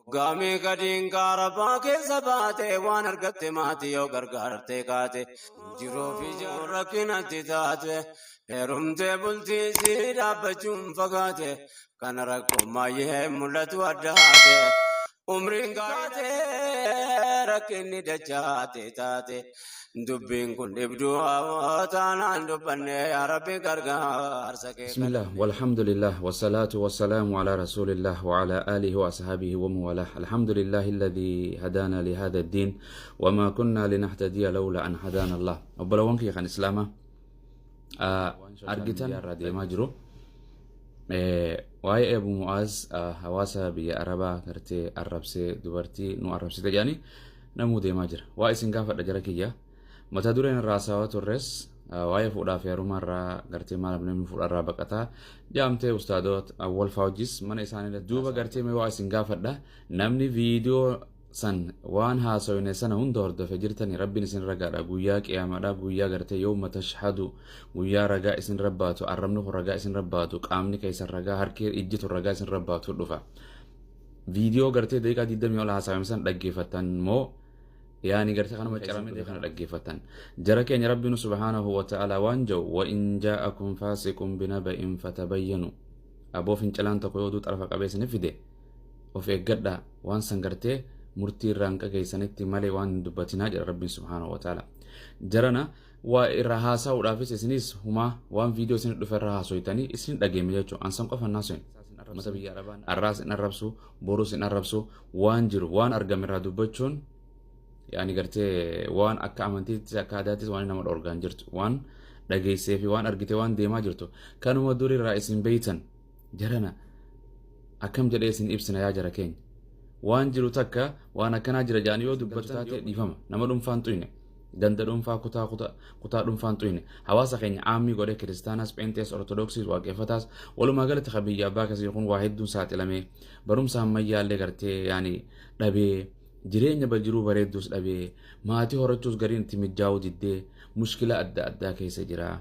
Waggaa meeqa diinqaa rabbaa keessa baate, waan argatte maatii yoo gargaartee kaate, jiruu fi jiru rakkinatti taate, heerumtee bultii sii dhaabbachuun fagaate, kana rakkoon baay'ee mul'atu addaate, umriin kaate rakkinni dachaate taate, dubbiin kun dhibduu taanaan dubbanne, yaa Rabbi gargaarsa kee. بسم الله والحمد لله والصلاة والسلام على رسول الله وعلى آله وأصحابه ومن والاه. الحمد لله الذي هدانا لهذا الدين وما كنا لنهتدي لولا أن هدانا الله. Obbolawwan kiyya kan Islaamaa argitan irraa deemaa jiru. Waa'ee Abu Mu'aaz hawaasa biyya Arabaa gartee arrabsee, dubartii nu arrabsite jedhanii namuu deemaa jira. Waa isin gaafadha, jara kiyya. Mata dureen irraa haasawaa turres waa'ee fuudhaa fi heerumaa irraa, gartee maal namni fuudha irraa baqataa jaamtee ustaadota awwal faa wajjis mana isaanii duuba. Gartee mee waa isin gaafadha, namni viidiyoo san waan haasawine sana hunda hordofe jirtani, Rabbiin isin ragaadha. Guyyaa qiyaamaadha, guyyaa gartee yawma tashhadu, guyyaa ragaa isin rabbaatu, arrabni kun ragaa isin rabbaatu, qaamni keessan ragaa, harki, ijjitu ragaa isin rabbaatu dhufa. Viidiyoo gartee daqiiqaa 20 ol haasawame san dhaggeeffattan moo yaani gartee kanuma carame kana dhaggeeffatan? Jara keenya, Rabbiin subhaanahu wa ta'ala waan jedhu: wa in jaa'akum faasiqun binaba'in fatabayyanu. Aboo, fincilaan tokko yoo xarafa qabee isin fide, of eeggadha, waan san gartee murtii irraa hin qageessanitti malee waan hin dubbatinaa jedha Rabbiin subhaanahu wa ta'ala. Jarana, waa irraa haasa'uudhaafis isinis humaa waan viidiyoo isin dhufe irraa haasoytanii isin dhageeme jechuudha. Ansan qofa hin haasoyin. Mata biyya Arabaan arraas hin arrabsu, borus hin arrabsu. Waan jiru, waan argame irraa dubbachuun yaani gartee waan akka amantiittis akka aadaattis waan nama dhorgaan jirtu, waan dhageessee fi waan argite, waan deemaa jirtu kanuma durirraa isin beeytan. Jarana, akkam jedhee isin ibsina yaa jara keenya? Waan jiru takka waan akkanaa jira jedhanii yoo dubbatu taate, dhiifama, nama dhuunfaan xuyne, ganda dhuunfaa, kutaa kutaa kutaa dhuunfaan xuyne, hawaasa keenya aammii godhe, kiristaanaas, pheenxees, ortodoksiis, waaqeffataas, walumaa galatti kan biyya abbaa keessa jiru kun waa hedduun saaxilamee, barumsa ammayyaallee gartee yaani dhabee, jireenya jiruu bareedduus dhabee, maatii horachuus gariin itti mijaa'uu diddee, mushkila adda addaa keessa jira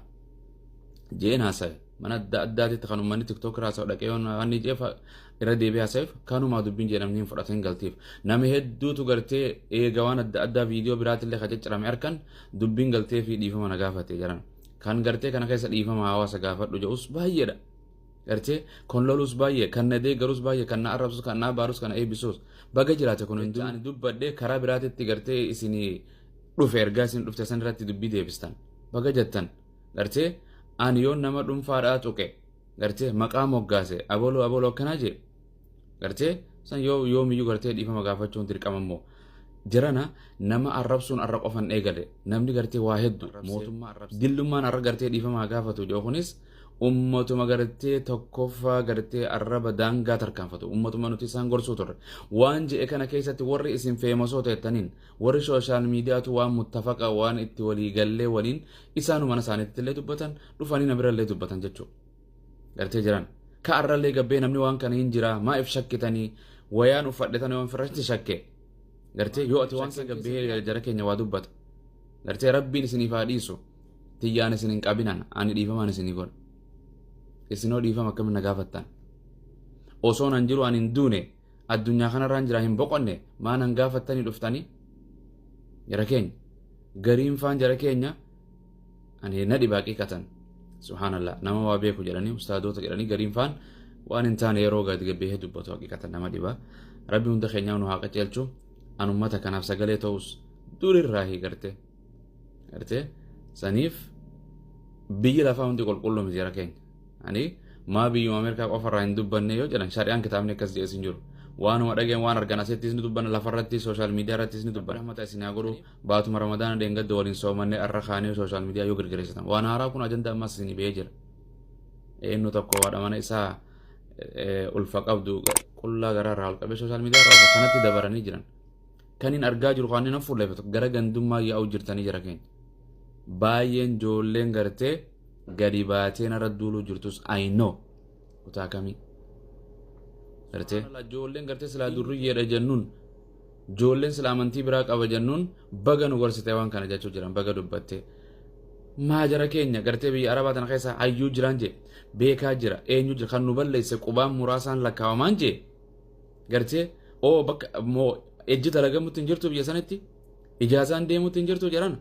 jeen haasawe. Mana adda addaatitti kan uummanni TikTok irraa haasa'u dhaqee waan ni jeefa irra deebi'ee haasa'eef, kanumaa dubbiin jedhamni hin fudhatin galtiif. Nama hedduutu gartee eega waan adda addaa viidiyoo biraatillee kan ciccirame harkan dubbiin galtee fi dhiifama na gaafate jedhan. Kan gartee kana keessa dhiifama hawaasa gaafadhu jedhus baay'eedha. Gartee kan lolus baay'ee, kan na deeggarus baay'ee, kan na arrabsus, kan na abaarus, kan na eebbisus baga jiraate. Kun hin ani dubbadhee karaa biraatitti gartee isinii dhufe, ergaa isin dhufte san irratti dubbii deebistan baga jettan. Gartee ani yoo nama dhuunfaadhaa tuqe, gartee maqaa moggaase, aboloo aboloo akkanaa jee, gartee san yoo yoomiyyuu gartee dhiifama gaafachuun dirqama immoo. Jirana, nama arrabsuun arra qofan eegale. Namni gartee waa hedduu mootummaa dillummaan arra gartee dhiifama haa gaafatu jedhu kunis ummatuma gartee tokkoffaa gartee arraba daangaa tarkaanfatu, ummatuma nuti isaan gorsuu turre. Waan je'e kana keessatti warri isin feemasoo ta'ettaniin, warri social miidiyaatu waan muttafaqa, waan itti walii gallee waliin isaanu mana isaaniitti illee dubbatan, dhufanii na bira illee dubbatan jechuudha. Gartee jiran ka arrallee gabbee namni waan kana hin jira, maa if shakkitanii wayaan uffadhetan yoo firratti shakke, gartee yoo ati waan san gabbee jara keenya waa dubbata, gartee Rabbiin isiniif haa dhiisu, tiyyaan isin hin qabinan, ani dhiifamaan isinii godha. Isinoo dhiifama akkamiin na gaafattan? Osoo nan jiru, ani hin duune, addunyaa kanarraan jira, hin boqonne, maa nan gaafattanii dhuftanii? Jara keenya, gariin faan, jara keenya, ani na dhibaa qiqatan. Subhaanallah, nama waa beeku jedhanii, ustaadoota jedhanii, gariin faan waan hin taane yeroo gadi gabbee dubbatu haqiqatan nama dhibaa. Rabbi hunda keenyaa nu haa qajeelchu. An ummata kanaaf sagalee ta'us durirraa gartee saniif biyyi lafaa hundi qulqulluu miti, jara keenya. Ani maa biyyuma Ameerikaa qofarraa hin dubbanne yoo jedhan, shari'aan kitaabni akkas jedhes hin jiru. Waanuma dhageen, waan argan asittis ni dubbanna, lafarratti, social media irrattis ni dubbanna. Rahmata isin haa godhu. Baatuma Ramadaana dheengadda waliin soomannee arra kaanee social media yoo girgireessitan, waan haaraa kun ajandaa ammas isinii ba'ee jira. Eenyu tokko haadha mana isaa ulfa qabdu qullaa garaa irraa ol qabee social media irraa kanatti dabaranii jiran. Kan hin argaa jiru kan inni fuulleffatu gara gandummaa yaa'u jirtanii, jara keenya. Baay'een ijoolleen gartee gadi baatee narra duuluu jirtus, I know kutaa kamii. Gartee ijoolleen gartee silaa durriyyeedha jennuun, ijoolleen silaa amantii biraa qaba jennuun, baga nu gorsite waan kana jechuu jiran, baga dubbatte. Maa jara keenya, gartee biyya Arabaa tana keessa hayyuu jiraan jee, beekaa jira, eenyu jira, kan nu balleesse qubaan muraasaan lakkaawamaan jee, gartee Oo bakka moo ejji dalagamutti hin jirtu biyya sanitti, ijaazaan deemutti hin jirtu jedhan,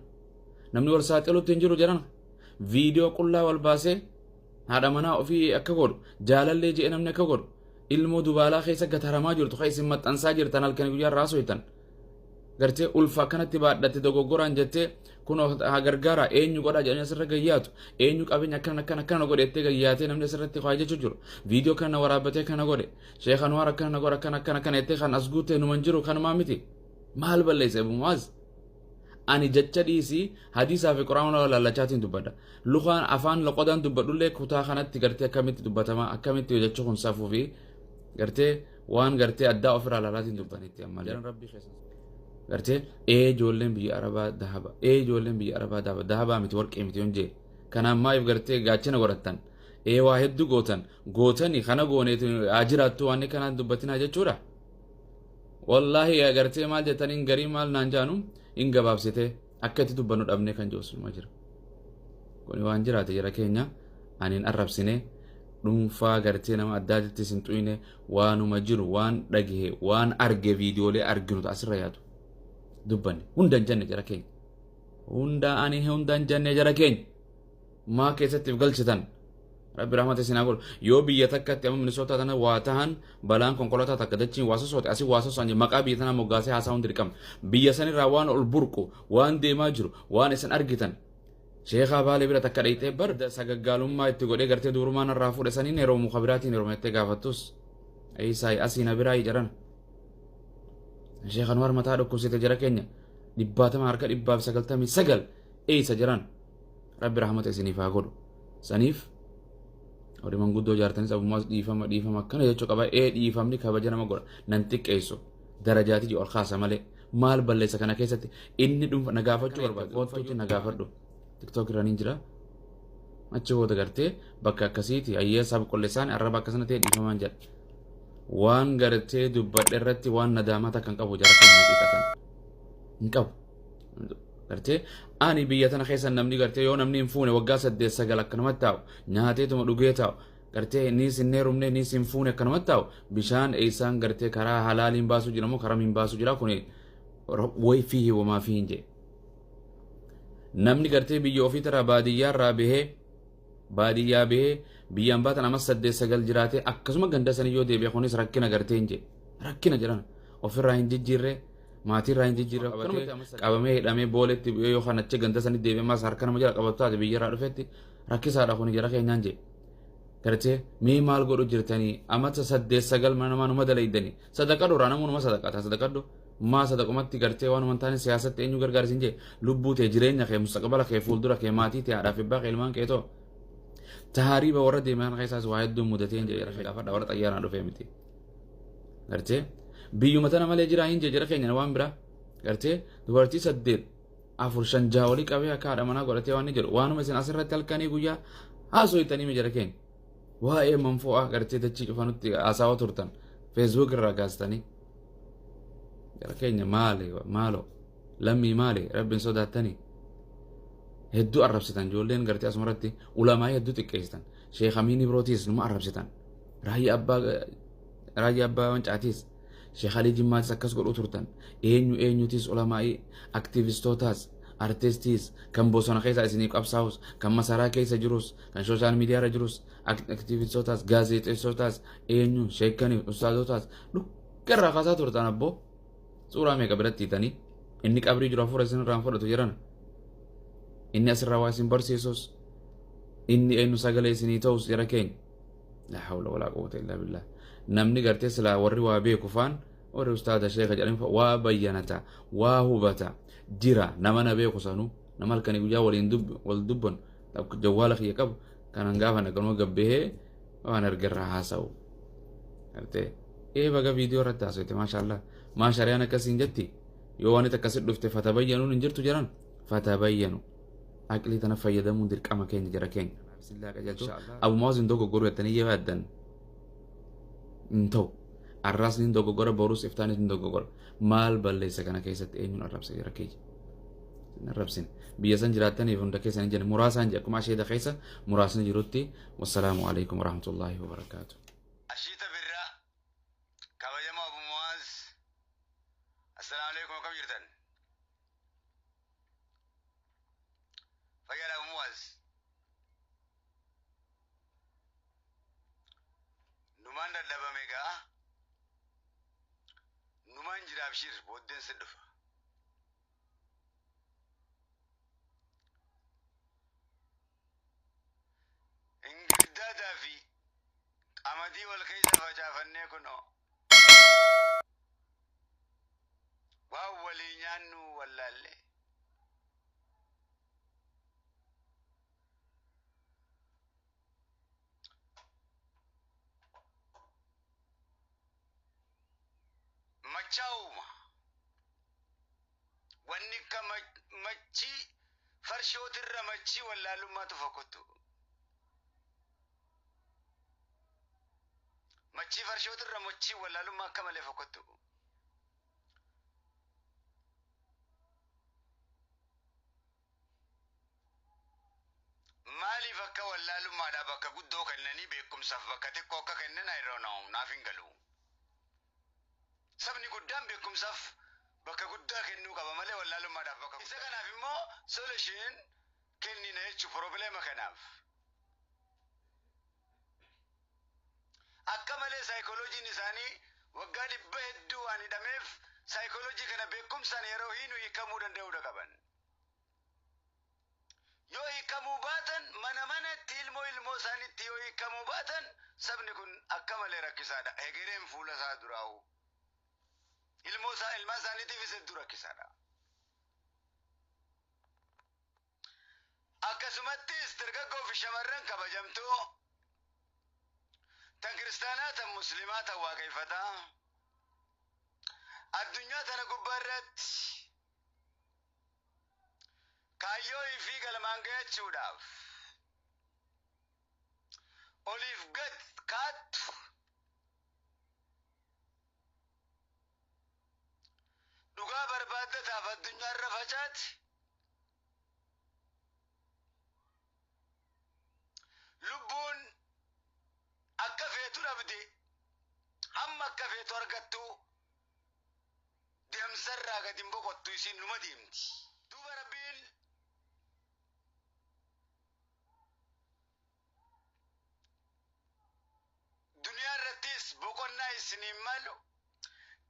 namni wal saaxilutti hin jiru jedhan, viidiyoo qullaa wal baasee haadha manaa ofii akka godhu, jaalallee je'e namni akka godhu, ilmoo dubaalaa keessa gataramaa jirtu kan isin maxxansaa jirtan halkanii guyyaa irraa haasoftan. Gartee ulfa akkanatti baadhatte dogoggoraan jettee kun haa gargaara eenyu godhaa jedhanii asirra gayyaatu, eenyu qabeenya akkana akkana akkana godhe jettee gayyaatee namni asirratti waa jechuu jiru, viidiyoo kana waraabbatee kana godhe, Sheekh Anwaar akkana na godhe, akkana akkana akkana jettee kan as guuttee numan jiru kanumaa miti. Maal balleessa Abu Mu'aaz? Ani jecha dhiisii hadiisaa fi quraana lallachaatiin dubbadha. Lukaan afaan loqodaan dubbadhullee kutaa kanatti gartee akkamitti dubbatama, akkamitti jechi kun safuu fi gartee waan gartee addaa ofirraa laalaatiin dubbanitti ammallee. Gartee ee ijoolleen biyya Arabaa dahaba, ee ijoolleen biyya Arabaa dahaba, dahabaa miti warqee miti yoon jee. Kanaan maaliif gartee gaachana godhattan? Ee waa hedduu gootan, gootani kana gooneetu haa jiraattu waan kanaan dubbatinaa jechuudha. Wallaahi gartee maal jettaniin garii maal naan jaanu hin gabaabsite akka itti dubbannu dhabnee kan jiru suma jira. Kuni waan jiraate jara keenya, ani hin arrabsine, dhuunfaa gartee nama addaatittis hin xuyne, waanuma jiru waan dhagahe waan arge viidiyoolee arginu asirra yaadu dubbanne. Hunda hin jenne jara keenya. Hunda ani hunda hin jenne jara keenya. Maa keessatti if galchitan? Rabbi rahmata isin haa godhu. Yoo biyya takkatti amma Minisootaa tana waa tahan, balaan konkolaataa takka dachiin waa sosoote asii waa soso'an, maqaa biyya tanaa moggaasee haasa'uun dirqama. Biyya sanirraa waan ol burqu, waan deemaa jiru, waan isin argitan. Sheekaa Baalee bira takka dhayxee bar sagaggaalummaa itti godhee gartee durumaa narraa fuudhe saniin yeroo muka biraatiin yeroo jettee gaafattus. Eeysaa asii na biraa jedhan. Sheekh Anwaar mataa dhukkubsite jara keenya, dhibbaatama harka 199 eeysa jiran. Rabbi rahmata isiniif haa godhu. Saniif warri manguddoo jaartanis abummaas dhiifama dhiifama akkana jechuu qaba. Ee dhiifamni kabaja nama godha. Nan xiqqeessu. Darajaatii ol kaasa malee. Maal balleessa kana keessatti? Inni dhuunfa na gaafachuu barbaade. Kottuutti na gaafadhu. TikTok irra ni jira. Achi booda gartee bakka akkasiiti ayyee sab qollisaan arraba akkasana ta'e dhiifamaan jedha. Waan gartee dubbadhe irratti waan nadaamaa takka hin qabu jara keenya, haqiiqatan. Hin qabu. Gartee ani biyya tana keessa namni gartee yoo namni hin fuune waggaa 8 9 akkanumatti taa'u, nyaateetuma dhugee taa'u, gartee niis hin heerumne niis hin fuune akkanumatti taa'u, bishaan eessaan gartee karaa halaaliin baasuu jira moo karaa hin baasuu jira, kuni way fiihi wamaa fiihin jee. Namni gartee biyya ofiitirraa baadiyyaarraa bahee baadiyyaa bahee biyyaan baatan amma 8 9 jiraatee akkasuma ganda sanii yoo deebi'e, kunis rakkina gartee hin jee. Rakkina jedhan ofirraa hin jijjiirree, maatiirraa hin jijjiirre, qabamee hidhamee booletti yoo kan achi ganda sanii deebi'e ammas harka nama jala qabatu taate biyyarraa dhufetti rakkisaadha kuni jara keenyaan jee. Gartee mee maal godhu jirtanii amata 8 9 mana namaa numa dalaydanii sadaqadhu irraa namuu numa sadaqata sadaqadhu maa sadaqumatti gartee waan hin taane siyaasatti eenyu gargaarsin jee, lubbuu tee, jireenya kee, mustaqbala kee, fuuldura kee, maatii tee, haadhaa fi abbaa kee, ilmaan kee too taariiba warra deeman keessaas waa hedduun mudatee hin jee jara gaafadha, warra xayyaaraan dhufee miti. Gartee biyyuma tana malee jiraa hin jee jara keenya waan biraa gartee dubartii 8 4 5 6 olii qabee akka haadha manaa godhatee waan ni jedhu waanuma isin asirratti halkanii guyyaa haasofitanii mi jara keenya. Waa'ee manfo'aa gartee dachii cufanutti haasawaa turtan Facebook irraa kaastanii. Jara keenya maali maaloo lammii maali rabbiin sodaattanii hedduu arrabsitan, ijoolleen gartee asumarratti ulamaa hedduu xiqqeessitan, Sheekh Amiin Ibrootiis numa arrabsitan, raayyaa abbaa wancaatiis, Sheekh Alii Jimmaatis akkas godhuu turtan, eenyu eenyutis, ulamaa'ii, aktiivistootaas, artistiis, kan bosona keessa isinii qabsaa'us, kan masaraa keessa jirus, kan social media irra jirus, aktiivistootaas, gaazexeessootaas, eenyu sheekanii ustaazotaas dhukka irraa kaasaa turtan. Abboo suuraa meeqa biratti hiitanii inni qabrii jiru hafuura isin irraan fudhatu jiran, inni asirraa waa isin barsiisus, inni eenyu sagalee isinii ta'us jara keenya. Laa hawla walaa quwwata illaa billah. Namni gartee silaa warri waa beeku faan warri ustaada sheeka jedhanii waa bayyanata waa hubata jira. Nama na beeku sanuu nama halkanii guyyaa waliin wal dubban jawwaala kiyya qabu kanan gaafa naganuma gabbehee waan argarraa haasa'u gartee ee baga viidiyoo irratti haasa'ite, maashaallah, maa shari'aan akkasiin jetti yoo waan akkasi dhufte fatabayyanuun hin jirtu jedhan, fatabayyanu aqlii tana fayyadamuun dirqama keenya jara keenya. Abu Mu'aaz hin dogoggoru jettanii yoo yaaddan hin ta'u. Arraas ni dogoggora, borus iftaanis ni dogoggora. Maal balleessa kana keessatti? Eenyuun arrabsa jara keenya? Hin arrabsine. Biyya san jiraattaniif hunda keessan hin jenne, muraasaan jedhe, akkuma asheeta keessa muraasni jirutti. Wassalaamu alaikum warahmatullaahi wabarakaatu. Ashiita Birraa, kabajamoo Abu Mu'aaz. Assalaamu alaikum, akkam jirtan? Fayyaadha Muwaaz. Numaan dadhabame gaa. Numaan jira, abshir, booddeen sin dhufa. Ingildaadaa fi qamadii wal keessa facaafannee kunoo. Waan walii nyaannu wallaalle. Machaa'uma. Wanni akka machii farshootirra machii wallaalummaatu fokkottu. Machii farshootirra machii wallaalummaa akka malee fokkottu. Maaliif akka wallaalummaadhaa bakka guddoo kennanii beekumsaaf bakka xiqqoo akka kennan, I don't know, naaf hin galu. Sabni guddaan beekumsaaf bakka guddaa kennuu qaba malee wallaalummaadhaaf bakka. Isa kanaaf immoo solution kennina jechuu problem kanaaf. Akka malee saayikolojiin isaanii waggaa 100 hedduu waan hidhameef, saayikoloojii kana beekumsaan yeroo hiinu hiikamuu danda'uudha qaban. Yoo hiikamuu baatan, mana manatti ilmoo ilmoo isaaniitti yoo hiikamuu baatan, sabni kun akka malee rakkisaadha. Hegereen fuula isaa duraa'u. Ilmoo isaa, ilmaan isaaniitiifis hedduu rakkisaadha. Akkasumattis dargaggoo fi shamarran kabajamtuu tan kiristaanaa, tan muslimaa, tan waaqeffataa, addunyaa tana gubbaa irratti kaayyoo fi galmaan gahachuudhaaf oliif gad kaattu, dhugaa barbaaddataaf addunyaa irra facaati, lubbuun akka feetu dhabde, hamma akka feetu argattu deemsarraa gad hin boqottu, isiin numa deemti. Duuba Rabbiin duniyaa irrattis boqonnaa isiniin malu,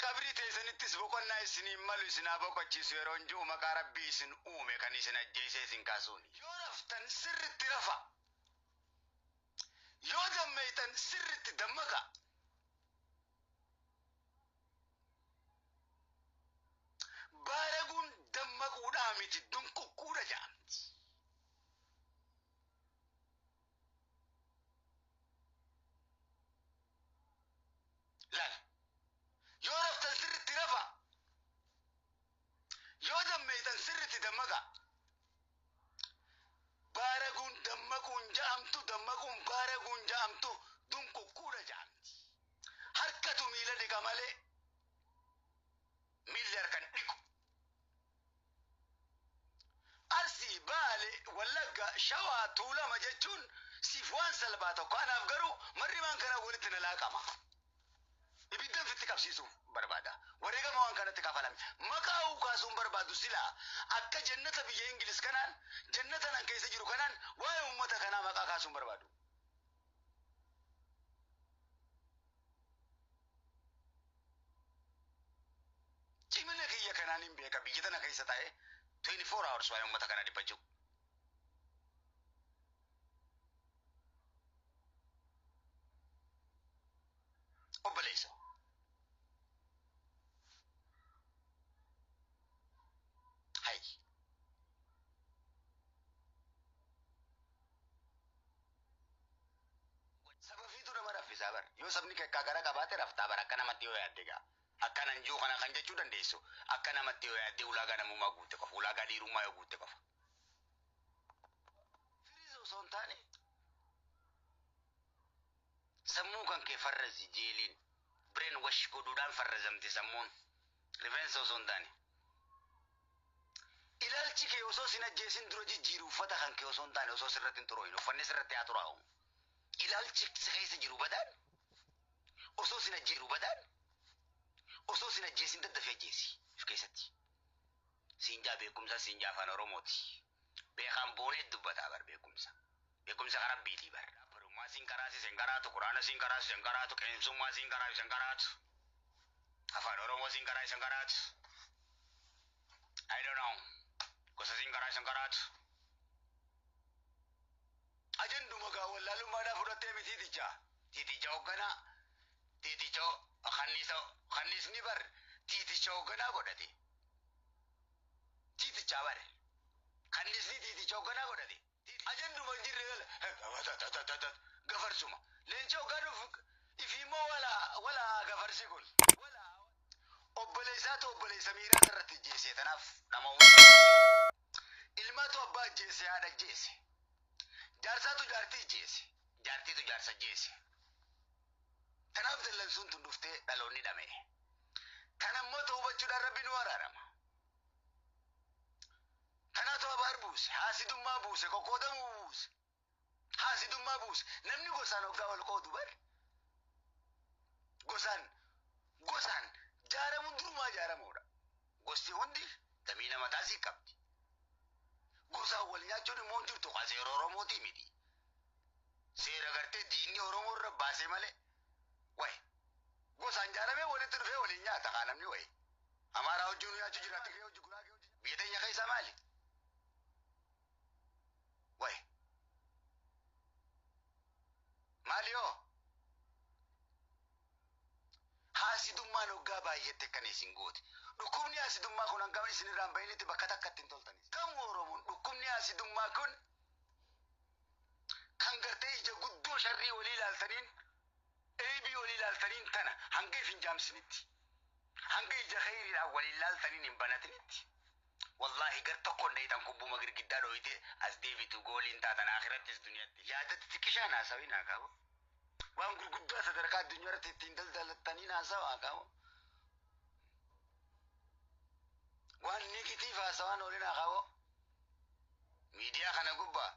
qabrii teessanittis boqonnaa isiniin malu isin haa boqochiisu yeroo hin jiru, maqaa Rabbii isin uume kan isin ajjeesee isin kaasuuni. Yoo raftan sirritti rafa. Yoo dammeeytan sirritti dammaqa. Baaraguun dammaquudhaa miti, dunquqquudha jedhamti. Laal. Yoo raftan sirritti rafa. Yoo dammeeytan sirritti dammaqa. Baaraguun dammaquun ja'amtu, dammaquun baaraguun ja'amtu, dunquqquudha jedhamti. Harkatu miila dhiqa malee miilli harkan dhiqu. Arsii, Baale, Wallagga, Shawaa, Tuulama jechuun siif waan salphaa tokko. Anaaf garuu marrimaan kana walitti na laaqama. Ibiddan fitti qabsiisuuf barbaada. Wareegama waan kanatti kafalame. Maqaa kaasuun barbaadu silaa akka jannata biyya Ingilis kanaan, jannata nan keessa jiru kanaan, waa'ee uummata kanaa maqaa kaasuun barbaadu. Cimina kiyya kanaan hin beeka, biyya tana keessa taa'ee 24 hours waa'ee uummata kanaa dhiphachuu. Obboleessa. Hay. Saba fiitu nama raffisaa bar. Yoo sabni kekkaa gara qabaate raftaa bar, akka namatti yoo yaadde gaa. Akka nan jiru kana kan jechuu dandeessu. Akka namatti yoo yaadde, ulaagaa namummaa guutte qofa. Ulaagaa dhiirummaa yoo guutte qofa. Firiis osoo hin taane sammuu kan kee farrazi, jeeliin brain wash godhuudhaan farrazamte sammuun, rifeensa osoo hin taane. Ilaalchi kee osoo sin ajjeesin dura jijjiiru, uffata kan kee osoo hin taane, osoo sirratti hin xurooyin, uffanni sirratti haa xuraa'u. Ilaalchi si keessa jiru badaan osoo sin ajjeeru, badaan osoo sin ajjeesin daddafee ajjeesi. If keessatti. Siinjaa beekumsa siinjaa afaan Oromooti. Beekaan boonee dubbataa bar beekumsa. Beekumsa karaa biitii bar. Barummaa siin karaasise hin karaatu, quraana siin karaasise hin karaatu, qeensummaa siin karaasise hin karaatu. Afaan Oromoo siin karaasise hin karaatu. I don't know. Gosa siin karaasise hin karaatu. Ajanduma gaa wallaalummaadhaa fudhattee mitiiticha. Tiiticha hoogganaa. Tiiticha kanniisa kanniisni bar tiiticha hoogganaa godhate. Tiiticha bar. Kanniisni tiiticha hoogganaa godhate. Ajanduma hin jirre gala. Gafarsuma. Leenca hoogganuuf ifiimmoo wala wala gafarsi kun. Obboleessaatu obboleessa miiraa irratti ajjeese tanaaf nama uummata. Ilmaatu abbaa ajjeese haadha ajjeese. Jaarsaatu jaartii ajjeese. Jaartiitu jaarsa ajjeese. Kanaaf dallansuun tun dhuftee dhaloonni dhame. Kana immoo ta'uu hubachuudhaan rabbi nu araarama. Kanaatu abaar buuse, haasidummaa buuse, qoqqoodamuu buuse. Haasidummaa buuse. Namni gosaan hoggaa wal qoodu bar. Gosaan gosaan jaaramuun durumaa jaaramuudha. Gosti hundi damiina mataa sii qabdi. Gosaan wal nyaachuun immoo hin jirtu kaa seera Oromootii miti. Seera gartee diinni Oromoo irra baasee malee. Wayi gosaan jaaramee walitti dhufee waliin nyaata kaa namni wayi. Amaaraa wajjin nyaachuu jira, Tigree wajjin, Guraagee wajjin. Biyya teenya keessaa maali? Wayi maali yoo? Haasidummaan hoggaa baay'atte akkana isin goote. Dhukkubni haasidummaa kun hangam isin irraa hin bahinitti bakka takkatti hin toltanis. Kamuu Oromoon dhukkubni haasidummaa kun kan gartee ija guddoo sharrii walii ilaaltaniin eebii walii ilaaltaniin tana hanga if hin jaamsinitti. Hanga ija kheyriidhaan walii ilaaltaniin hin banatinitti. Wallaahi gar tokkoon dhayitan kubbuma girgiddaa dhooyite as deebitu gooliin taatan akhirattis duniyaatti. Yaadatti xiqqishaan haasawin haa qabu. Waan gurguddaa sadarkaa addunyaa irratti ittiin daldalattaniin haasawaa haa qabu. Waan negatiif haasawaan oolin haa qabu. Miidiyaa kana gubbaa.